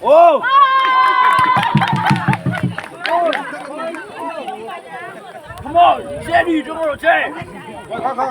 Oh! Come on, 接你这么接。快快快，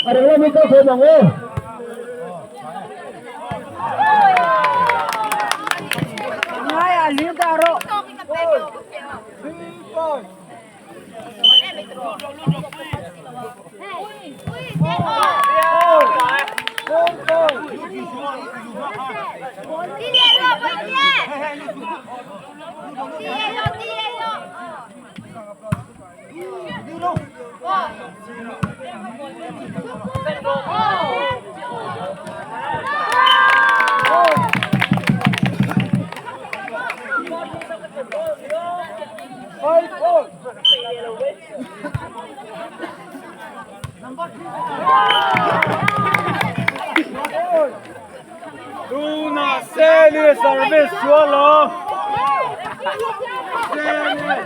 来来来来来。Tuna Sele service suolo. Sele,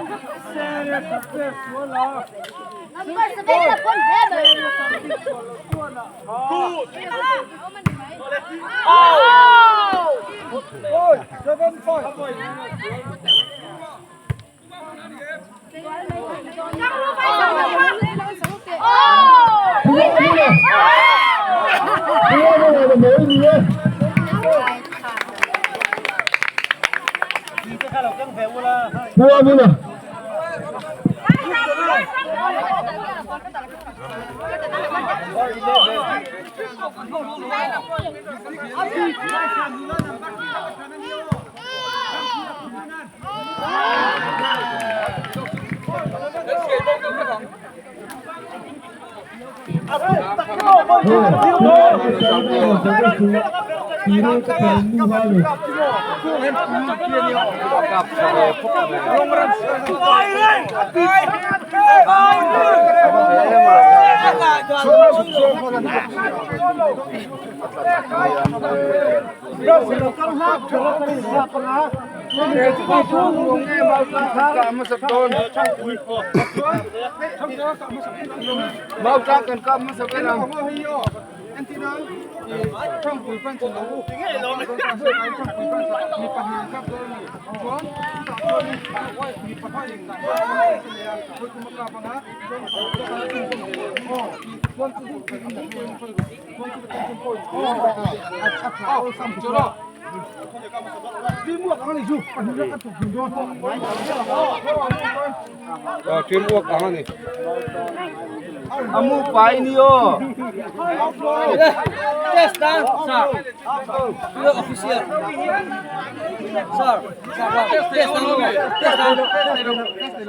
Sele service suolo. Good. Oh! 7 5. Amu pai ni o. Test down, sir. You're official. Sir, sir, test down, test down.